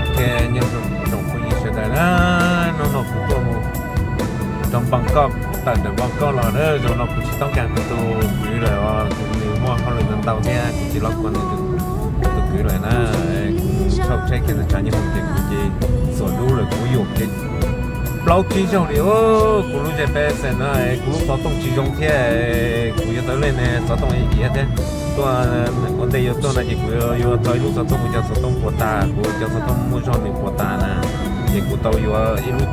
Ok, nyob zoo tsoom phooj ywg sawv daws na, hnub no kuv tuaj mus rau Npoo Koj, tawm ntawm Npoo Koj los na, zaum no kuv tsis toob kas kuv tus kwv lawm os, nws muaj hauj lwm ntau ntau thiab kuv tsis los kuas nws tus kwv lawm na. Kuv tshauj tsheb kiag ntawm tshav nyob hoom ces kuv ces xuas dub lawm, kuv yuam kev plaub tsib zaug li os. Kuv lub G P S no, kuv lub xov tooj tsis zoo thiab, kuv yuav tau ib lub xov tooj iav thiab. Tuaj ua ntej yuav tuaj no ces kuv yuav tau ib lub xov tooj, kuv cov xov tooj puas tas, kuv cov xov tooj muaj zog nws puas tas na, ces kuv tau yuav ib lub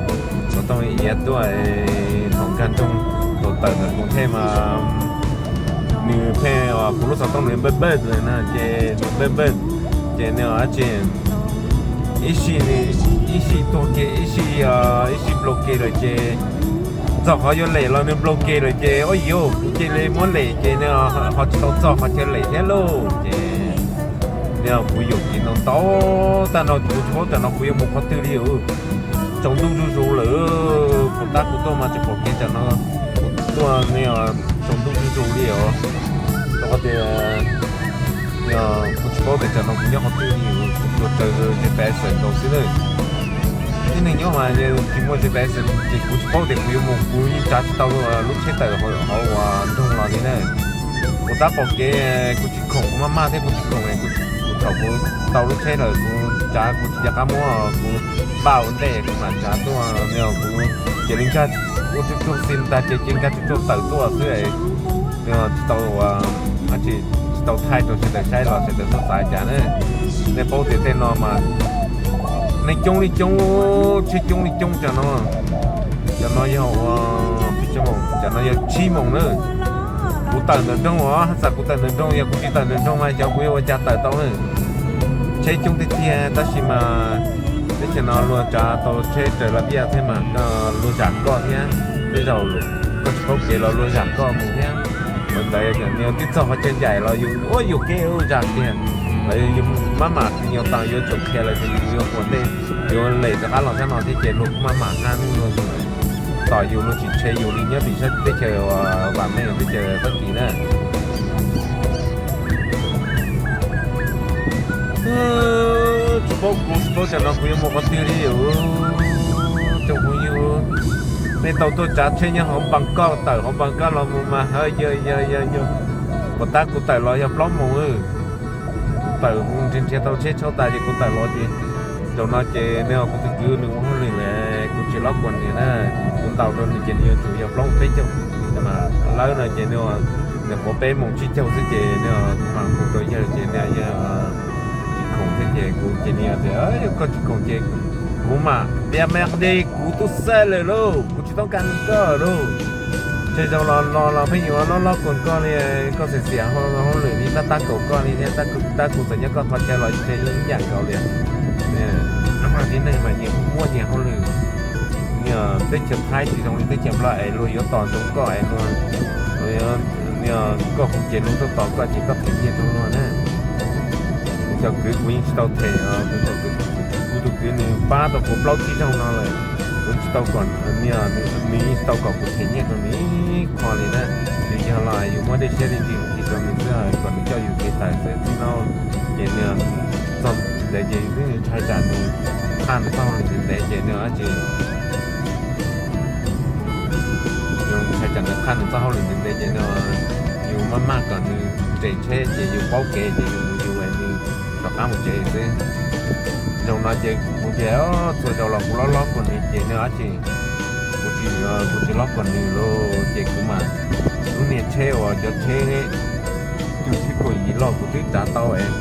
xov tooj iav tuaj. Thaum nkag nroog thaum tawm ntawm koog thej mas nws pheej, kuv lub xov tooj nws npaj npaj lawm na, ces nws npaj npaj, ces nws dab tsi, ib sij, ib sij tuag kiag, ib sij, ib sij nplooj kiag lawm ces txog qhov yuav lem los nws nplooj kiag lawm ces ua yuav kuv cia li muab lem ces nws ho tsis tau txog qhov chaw lem thiab lauj. Ces nws kuv yuam kev ntau ntau tag no kuv tsis paub tam no kuv yuav mus qhov twg li. Tsaus ntuj zuj zus lawm, kuv tab kuv tuaj mas tsis pom kev tam no, kuv tuaj nws tsaus ntuj zuj zus li os. Rau qhov tias kuv tsis paub tias tam no kuv nyob qhov twg li, kuv tsuas raws G P S nkaus xwb na. Tib neeg nyob mas tsis muaj G P S ces kuv tsis paub tias kuv yuav mus, kuv yeej tsav tsis tau lub tsheb tawm hauv uas nroog los li na. Kuv tab pom kev, kuv tsis khoom, kuv maj maj thiab kuv tsis khoom, kuv thaum kuv tau lub tsheb lawm kuv tsav kuv tsis nco qab muab kuv npaj ua ntej kuv mam tsav tuaj, kuv cia li nkag ua tsuj tsuag xim tag ces cia li nkag tsuj tsuag tawm tuaj xwb. Tsis tau, tsis tau thaij rau sawv daws saib los sawv daws txhob xav cas na. Nej paub tias tej no mas neeg coob li coob, tsheb coob li coob tam no. Tam no yog ua, tam no yog tsib moos na. Kuv tawm ntawm nroog os, haj txawm kuv tawm ntawm nroog, yog kuv tsis tawm ntawm nroog mas xyov kuv yuav ua cas tawm tau na. Tsheb coob tiag tiag tab sis mas teb chaws no luag tsav tau tsheb raws las piaj thiab mas luag zam koj thiab, tej zaum koj tsis paub kev los luag zam koj mus thiab. Ua ntawd nws twb txog qhov chaw ncaim los yus ua yus kev zam tiag, los yus maj mam nyuag tas yuav tsum khiav lawm ces yus yuav ua ntej, yuav lem rov qab los sab no thiab ces luag kuj maj mam hab luag tus lawm. Tom yus luag tsis tshe yus li nyob tim sab teb chaws vam meej teb chaws Fab Kis na. Tsis paub kuv tsis paub tam no kuv yuav mus qhov twg li. Tsoom phooj ywg, nej tau tuaj tsav tsheb nyob hauv Npam Koj tawm hauv Npam Koj los mus mas hawb yawg yawg yawg yawg, kuv tab kuv tawm los yog plaub moos. Kuv tawm nrhiav nrhiav tau tsheb tshauj tas ces kuv tawm los ces zaum no ces nws kuv tus kwv nws ua hauj lwm lawm kuv tsis lob kuas nws na. Kuv ntaus rau nws ces nws yuav tsum yog plaub peb caug, mas lawv no ces nws nyuam qhuav peb moos tsib caug xwb ces nws kuv mam hu rau yawg ces nws yawg tsis khoom thiab ces kuv ces nws tias yog koj tsis khoom ces kuv mam tias me de kuv tub xaj lawm lauj, kuv tsis toob kas koj lauj. Tsam zaum los los los pheej yuav lob lob kuas koj li, koj xiam xiam hauj lwm li tab tab kaum koj li thiab tab kuv txawm nyob koj qhov chaw los ces yeej ib yam nkaus li. Tib neeg mas nyias muaj nyias hauj lwm, teb chaws Thaib tsis zoo li teb chaws Nplog es luag yuav tos ntsoov koj es luag, koj hu ces luag tuaj tos koj ces koj them nyiaj rau luag na. Kuv cov kwv kuv yeej tsis tau them, kuv tus kwv nws pab tau kuv plaub tsib zaug no lawm, kuv tsis tau kom, nws yeej tsis tau kom kuv them nyiaj rau nws ib qho li na. Yus yog los yus muab dej siab dej ntsws mus rau nws xwb kom nws coj yus kev tawm xwb txij no. Ces nws txog ntawd ces yus twb ntshai tsam nws qhaj nws txoj hauj lwm ntev ntev ces nws dab tsi, yus ntshai tsam nws qhaj nws txoj hauj lwm ntev ntev ces nws, yus maj maj kom nws nres tsheb ces yus paub kev ces yus mus yus es nws rov qab mus tsev xwb. Zaum no ces kuv tias txhua zaus los kuv lob lob kuas nws ces nws dab tsi, kuv tsis, kuv tsis lob kuas nws los ces kuv mam, lub niag tsheb uas cov tsheb Ib puas yim los kuv twb tsav tau es,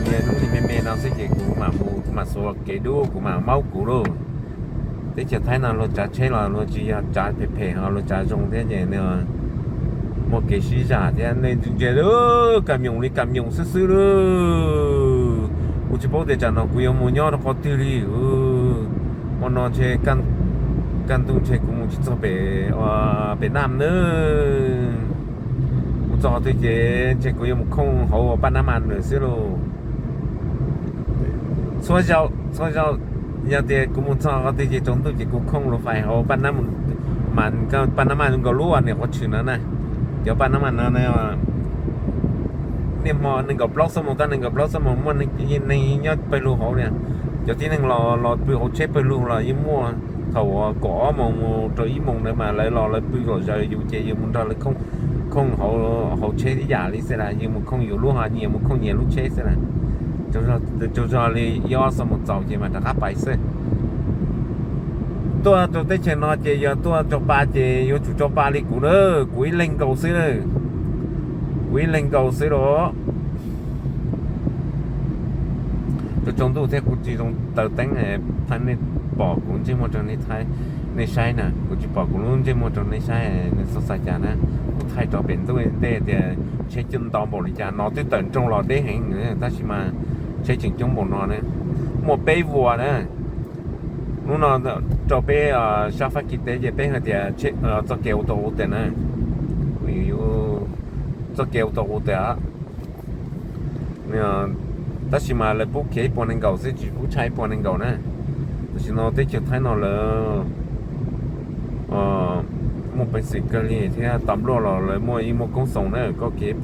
niaj hnub niaj me me no xwb ces kuv mam mus, kuv mam xuas kev dub, kuv mam maub kuv lauj. Teb chaws Thaib no luag tsav tsheb los luag tsis yog tsav phem phem ho luag tsav zoo thiab ces muaj kev sib zam thiab. Nej ntsia, kam nyoos li kam nyoos xwb xwb lauj. Kuv tsis paub tias tsam no kuv yuav mus nyob rau qhov twg li. Hmo no ntshe kaj ntug ntshe kuv mus tsis txog pem, pem Nam na. Mus txog qhov twg ces ntshe kuv yuav mus khooj hauv Paj Nab Mas lawm xwb lauj. Txhua zaus, txhua zaus yog tias kuv mus txog qhov twg ces tsaus ntuj ces kuv khooj lus fais hauv Paj Nab, Paj Nab Mas nkaus lub niam qhuav tshwm no na. Cov Paj Nab Mas no niaj hmo nees nkaum plaub xuab moos, tau nees nkaum plaub xuab moos muaj neeg nyob pawg lug hauv li. Cov tib neeg los los pw hauv tsheb pawg lug los yeej muaj. Thaum uas kaum ob moos mus rau ib moos ntawd mas lawv los lawv pw zom zaws, yus ces yus mus nrog lawv khooj hauv tsheb ib yam li xwb las, yus mus khooj yus lub ho nyias mus khooj nyias lub tsheb xwb las. Tsaug zog li ib ob xuab moos txaus ces mam rov qab pais xwb. Tuaj rau teb chaws no ces yog tuaj tso pa ces yuav tsum tso pa li kuv na, kuv ib leeg nkaus xwb na, kuv ib leeg nkaus xwb los. Tsaus ntuj thiab kuv tsis zoo taws teeb, nej pom kuv ntsej muag rau nej saib na, kuv tsis pom kuv lub ntsej muag rau nej saib, nej txhob xav cas na. Kuv thaij rau pem ntuj ntej tias tsheb coob nto npaum li cas, no twb tawm nroog los deb heev tab sis mas tsheb tseem coob npaum no na. Muaj peb vuas na. Hnub no rau peb sab Fab Kis teb ces peb hais tias txoj kev ua tau ua tes na, txoj kev ua tau ua tes. Tab sis mas lawv pub khiav ib puas nees nkaum xwb, tsis pub tshaj ib puas nees nkaum na. Tam sim no teb chaws Thaib no lawv muaj peev xwm kawg li thiab, tas npluaj los lawv muaj ib muaj koob xoos na, koj khiav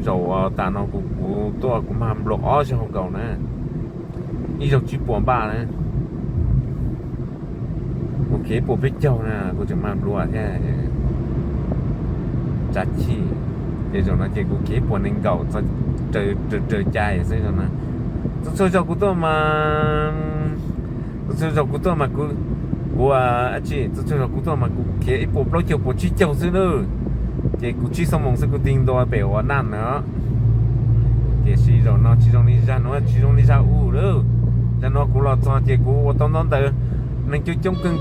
zaum tas no kuv, kuv tuaj kuv mag nplua ob zaug nkaus na, ib zaug tsib puas npaj na. Kuv khiav ib puas peb caug na kuv tseem mag nplua thiab. Tsav chim, ces zaum no ces kuv khiav ib puas nees nkaum txog raws cai xwb no. Txhua txhua zaus kuv tuaj mas, txhua txhua zaus kuv tuaj mas kuv, kuv, tsis, txhua txhua zaus kuv tuaj mas kuv khiav ib puas plaub caug puas tsib caug xwb na. Ces kuv tsib xuab moos xwb kuv tig ntua pem ua Naj na. Tiam sis zaum no tsis zoo li zaj no, tsis zoo li zaj u lawm. Zaj no kuv los txog ces kuv ua tau ntaub ntawv, neeg coob coob,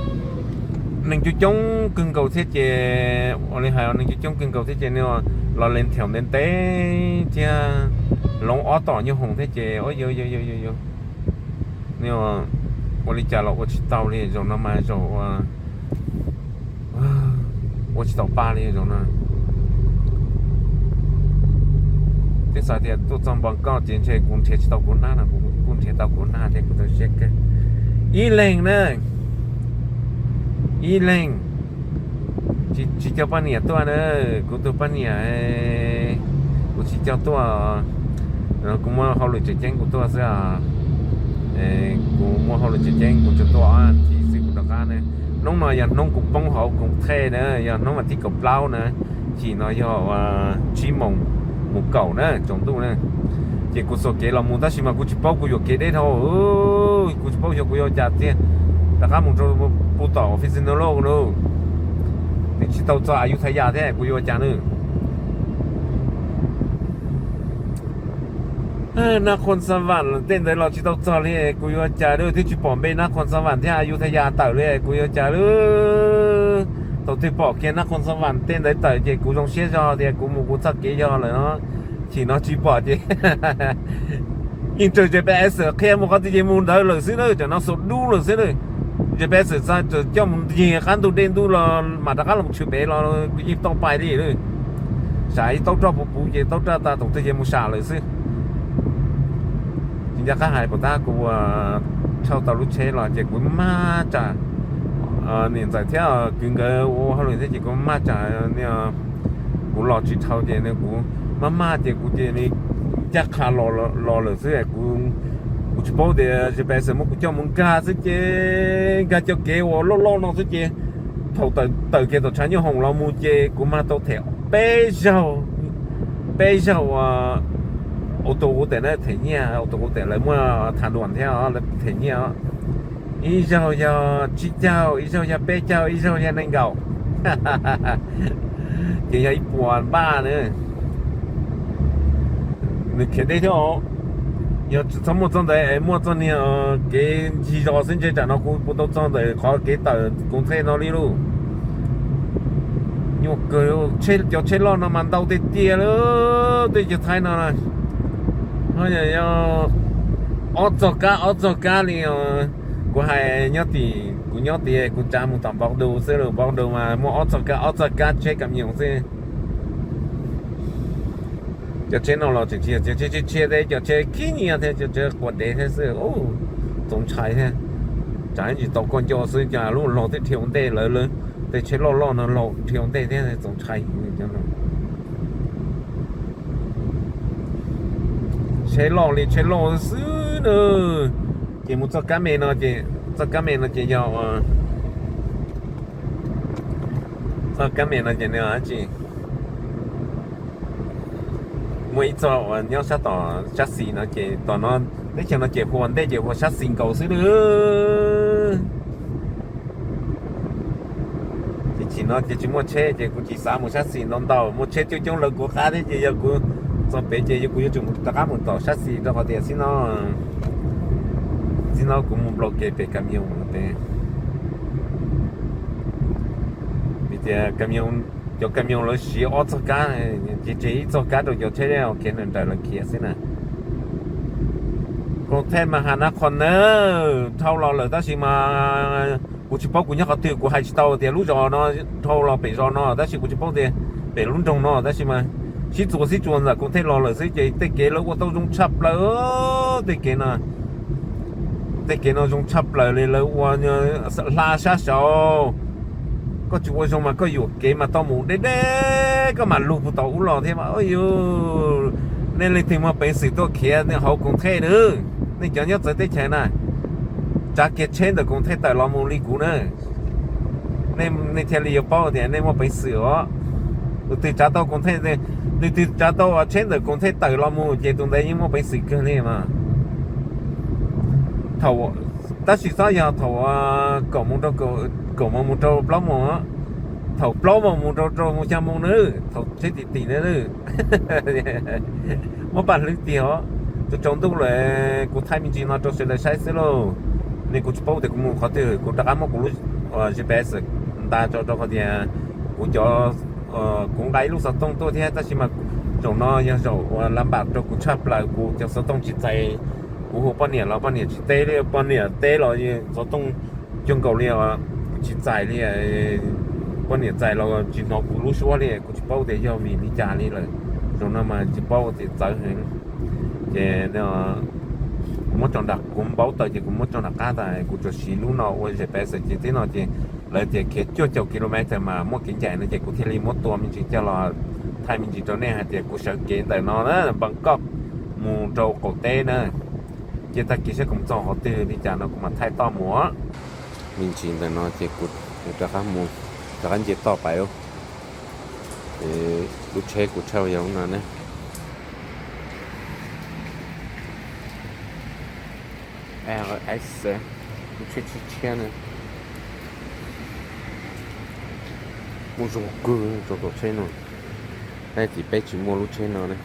neeg coob coob kawg nkaus thiab ces, ua li hais neeg coob coob kawg nkaus thiab ces nws los lees theem ntev ntev thiab, hloov ob tom nyuag hoom thiab ces, ua li cas los ua tsis tau li. Zaum no mas zaum ua tsis tau pa li zaum no. Twb xav tias tuaj txog Npoo Kauj ces ntshe kuv nrhiav tsis tau kuv nab no, kuv kuj nrhiav tau kuv nab thiab kuv tau siab kawg. Ib leeg na, ib leeg, tsis coj poj niam tuaj na. Kuv tus poj niam, kuv tsis coj tuaj, kuv muaj hauj lwm tseem ceeb kuv tuaj xwb. Kuv muaj hauj lwm tseem ceeb kuv tsuas tuaj ob hlis xwb kuv rov qab na. Hnub no yog hnub kuv poob hauv koom thej na, yog hnub vas thib kaum plaub na, chim no yog tsib moos mus kaum na tsaus ntuj na. Ces kuv xuas kev los mus tab sis mas kuv tsis paub kuv yuam kev deb dhau, kuv tsis paub xyov kuv yuav ua cas tiag. Rov qab mus rau puj tom Fisinolog na, nws tsis tau txog Ayutthaya thiab kuv yuav ua cas na. Naj Khoos Xa Vam tej ntawd los tsis tau txog li kuv yuav ua cas lawm, twb tsis pom npe Naj Khoos Xa Vam thiab Ayutthaya tawm li kuv yuav ua cas lawm. Thaum twg pom kiag Naj Khoos Xa Vam tej ntawd tawm ces kuv zoo siab zog tias kuv mus kuv txoj kev yog lawm no. Chim no tsis pom ces yeej raws G P S qhia mus qhov twg ces mus ntawd lawm xwb na, cov no xuas dub lawm xwb na. G P S txawm coj mus ncig qab ntug dej ntuj los mam rov qab los tshwm pem los yeej tau pais li lawm. Sam ib taub roj puv puv ces taub roj tas thaum twg ces mus sam lawm xwb. Tsis nco qab hais puas tab kuv ua thauj tau lub tsheb los ces kuv maj tsam, niam ntxawm thiab kwv nkawd ua hauj lwm thiab ces kuv maj tsam, kuv los tsis dhau ces kuv maj maj ces kuv cia li ncaj qha los lawm xwb. Kuv tsis paub tias G P S muab kuv coj mus nkag xwb ces nkag cov kev uas loj loj no xwb ces thaum tawm kiag tom tshav nyuj hoom los mus ces kuv mag tau them peb zaug, peb zaug ua, auto ua tes na, them nyiaj, auto ua tes lawv muaj tham duam thiab lawv them nyiaj. Ib zaug yog tsib caug, ib zaug yog peb caug, ib zaug yog nees nkaum. Ces yog ib puas npaj na. Nws khiav deb thiab os. Yog tsis txhob muaj txoj ntawd es muaj txoj niag kev ncig zos xwb ntshe tsam no kuv puas tau txog ntawm qhov kev tawm Koos Thej no li lauj. Nyuaj kawg, cov tsheb loj no mas ntau tiag tiag li. Tej cov Thaib no na, yog ob txog kab ob txog kab li os. Kuv hais nyob tim kuv nyob tias kuv tsav mus tom Npov Du xwb, Npov Du mas muaj ob txog kab ob txog kab tsheb kam nyoos xwb. Cov tsheb no los tseem tsis yog cov tsheb tshiab tshiab thiab, cov tsheb khib nyiab thiab, cov tsheb quas dev thiab xwb. Txaus ntshai thiab. Tsam ib ntsis tau koj nco xwb cas lub log twb dhia ua ntej lawv, lawv tej tsheb loj loj no los dhia ua ntej thiab, txaus ntshai. Tsheb loj li tsheb loj xwb na. Ces mus txoj kab me no ces, txoj kab me no ces yog, txoj kab me no ces nws tsis muaj ib txoj uas nyob sab tom sab xis no ces tom no, teb chaws no ces hu ua ntej ces hu ua sab xis nkaus xwb na. Ces chim no ces tsis muaj tsheb ces kuv tsis xav mus sab xis ntau ntau, muaj tsheb coob coob lawv kuv qab thiab ces yog kuv txog pem ces yog kuv yuav tsum rov qab mus tom sab xis rau qhov tias txij no, txij no kuv mus nplau kev pem kam nyoos pem. Vim tias cov kam nyoos lawv siv ob txoj kab, ces tseg ib txoj kab rau cov tsheb khiav nrawm nrawm lawv khiav xwb na. Koos Thej mas has na qhov nawb, dhau los lawm tab sis mas kuv tsis paub kuv nyob qhov twg, kuv hais tsis tau tias lub zos no dhau los pem zos no tab sis kuv tsis paub tias pem lub nroog no tab sis mas sib txuas sib txuas ntawm Koos Thej los lawm xwb ces tej kev lawv ua tau zoo tshaj plaws. Tej kev no, tej kev no zoo tshaj plaws li lawv ua hla sab saud. Koj tsis ua zoo mas koj yuam kev mas tau mus deb deb, koj mam lug puag tom ub los thiab mas. Yus, nej leej twg muaj peev xwm tuaj khiav hauv Koos Thej na, nej cov nyob txawv teb chaws na, tsav kiag tsheb ntawm Koos Thej tawm los mus li kuv na, nej thiaj li yuav paub tias nej muaj peev xwm os. Tus twg tsav tau Koos Thej, tus twg tsav tau tsheb ntawm Koos Thej tawm los mus ces tus ntawd yeej muaj peev xwm kawg li mas. Thaum, tab sis txhob yog thaum kaum moos rau, kaum moos mus rau plaub moos, thaum plaub moos mus rau rau moos xya moos na, thaum tsheb tim tim na, muab paj hlwb tiag os. Tsaus ntuj lawm, kuv thaij me ntsis no rau sawv daws saib xwb lauj. Nej, kuv tsis paub tias kuv mus qhov twg, kuv rov qab muab kuv lub G P S nta tso rau qhov tias kuv cov, kuv nqa ib lub xov tooj tuaj thiab tab sis mas zaum no yog zaum uas lav npam rau kuv tshaj plaws, kuv cov xov tooj tsis txais. Kuv hu poj niam los poj niam tsis teb li, poj niam teb los xov tooj cuag nkaus li os, tsis txais li. Poj niam txais los tsis hnov kuv lub suab li, kuv tsis paub tias yog vim li cas li lawm. Zaum no mas tsis paub tias txawv heev. Ces kuv muab tso nram, kuv npau taws ces kuv muab tso nram qab tas, kuv tsuas siv lub no ua G P S ces tib no ces lawv tias khiav cuaj caum kilometer mas muaj kev ncaim no ces kuv thiaj li muab tua me ntsis coj los thaij me ntsis rau nej hais tias kuv sawv kev ntawm no na, Npam Koj mus rau qaum teb na. Ces tag kis saib kuv mus txog qhov twg li cas no kuv mam thaij toj mus. Me ntsis ntawm no ces kuv rov qab mus, rov qab nce toj pais lub, lub tsheb kuv tshaj yog lub no ne. L S, lub tsheb tshiab tshiab ne. Muaj zoo kawg rau tom tsheb no. Tab sis peb tsis muaj lub tsheb no ne.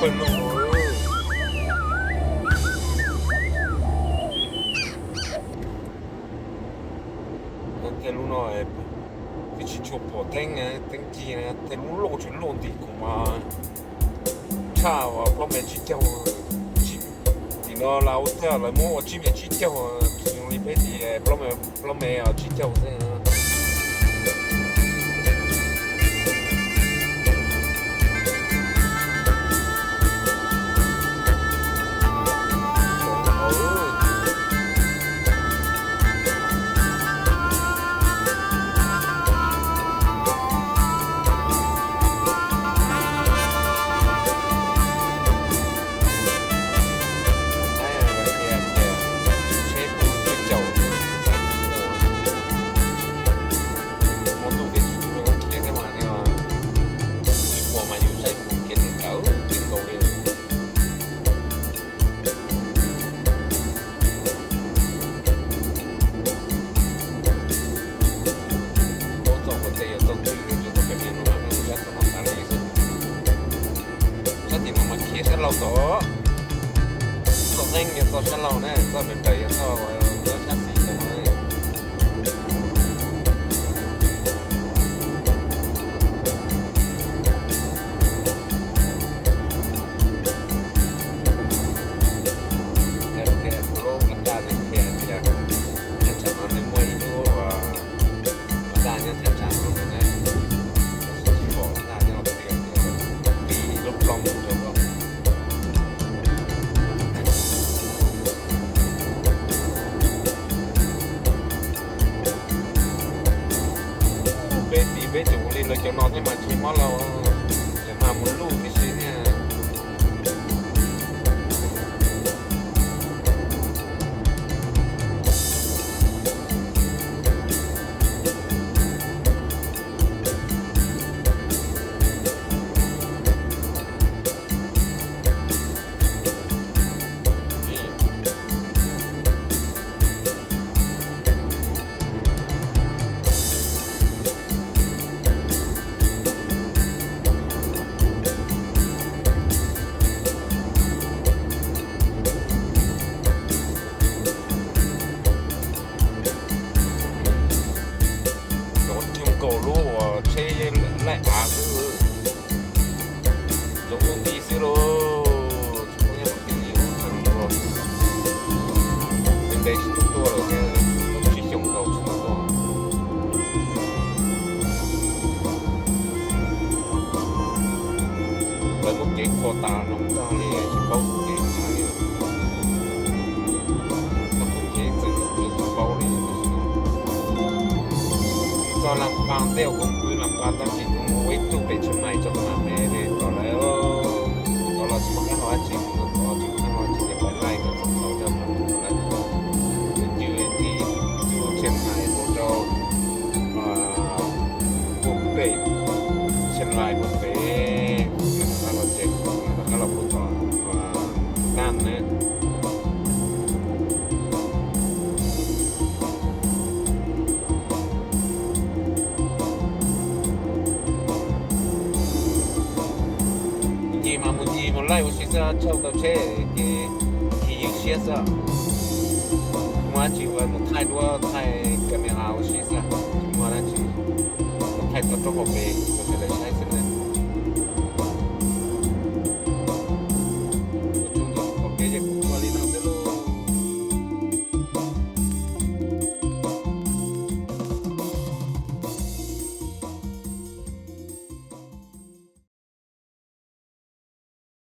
Tej lub no twb tsis tshua pom teeb, teeb ci na, tej lub loj tsis loj nti kuv mas tshaj plaub mev tsib caug. Tim no lawv ua tag lawv muab ua tsib mev tsib caug, tsis zoo li peb tim plaub mev tsib caug xwb. Muaj ntuj ces tsis ua khiav thiab mas, tsis ua mas yus saib mus khiav tawm tawm nkaus li. Ua txog ua tes yuav txog twg, yuav txog pem no mas sab tom no tas li xwb. Sab tim no mas khiav sab laug tom, tom neej yog txog sab laug na, txoj nws raws yog txoj sab xis ntawd no. Yog tias tus hlub Mas Daj nws qhia tias thaj tsam no nws muaj ib lub Mas Daj nyob thaj tsam no ne, tsis pom Mas Daj nyob tiag tiag, ib lub plooj rau. Peb tim peb tseem ua li lawv cov no thiab mas ntshe mob lauj, ces mas mus luj tib si thiab. Cov cug nkaus lub uas tsheb laij av xwb, zoo lub nti xwb lauj. Tsis paub nyob qhov twg li, ntev ntev tsis tau tuaj lawm thiab, twb tsib xyoos nkaus tsis tau tuaj. Lawv muab kev kho tas no tag li tsis paub kev tag li. Txoj kev txawm tsis paub li. Txog Las Pas tej uas kuv pw Las Pas tag kis kuv mus ua ib tug pem Chiang Mai tso mam me li tom lawv, tom los tsis muaj qab hau dab tsi, tom tsis muaj qab hau dab tsi ces peb laij kom txog txaus coj mus rau lawv. Ncw tim cuj Chiang Mai mus rau puag pem Chiang Mai puag pem, rov qab los ces, rov qab los puag tom Naj ne. Ncig mas mus ncig mus laij ua si xwb, tshauj tau tsheb ces ncig ywg siab xwb. Muaj dab tsi ua mus thaij duab thaij camera ua si xwb, tsis muaj dab tsi. Mus thaij tau roob hauv pes rau sawv daws saib.